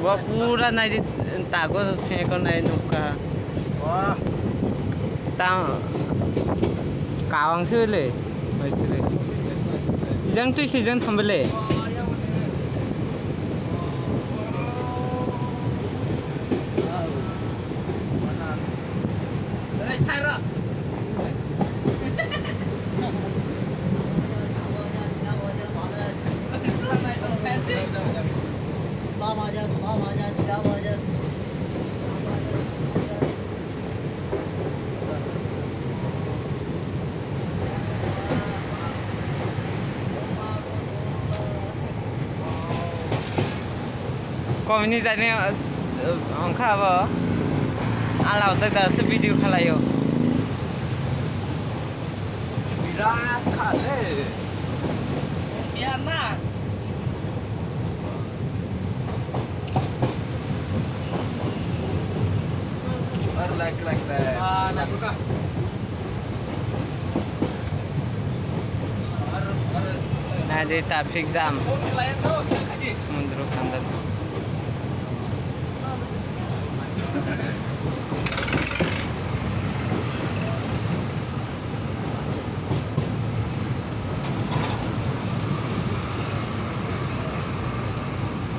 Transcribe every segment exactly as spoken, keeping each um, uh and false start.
Bo pura naidi tago thengko nai nukha. Wah. Ta kawang se le. Hai se le. Jang tui se jang thambele. Komini jani, eh, wngkha abo. Ala o tei da se video khalaio. Birat kha le. Biar na. Ar lak, lak, lak. Ah, lak ka. Nadi traffic jam. Samudra kanda.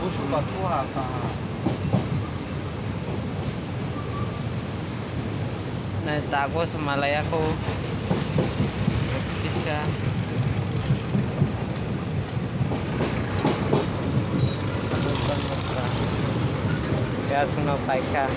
Busu batu ha ka. Nai tago se malaya ko kisa. Ya suno paikha.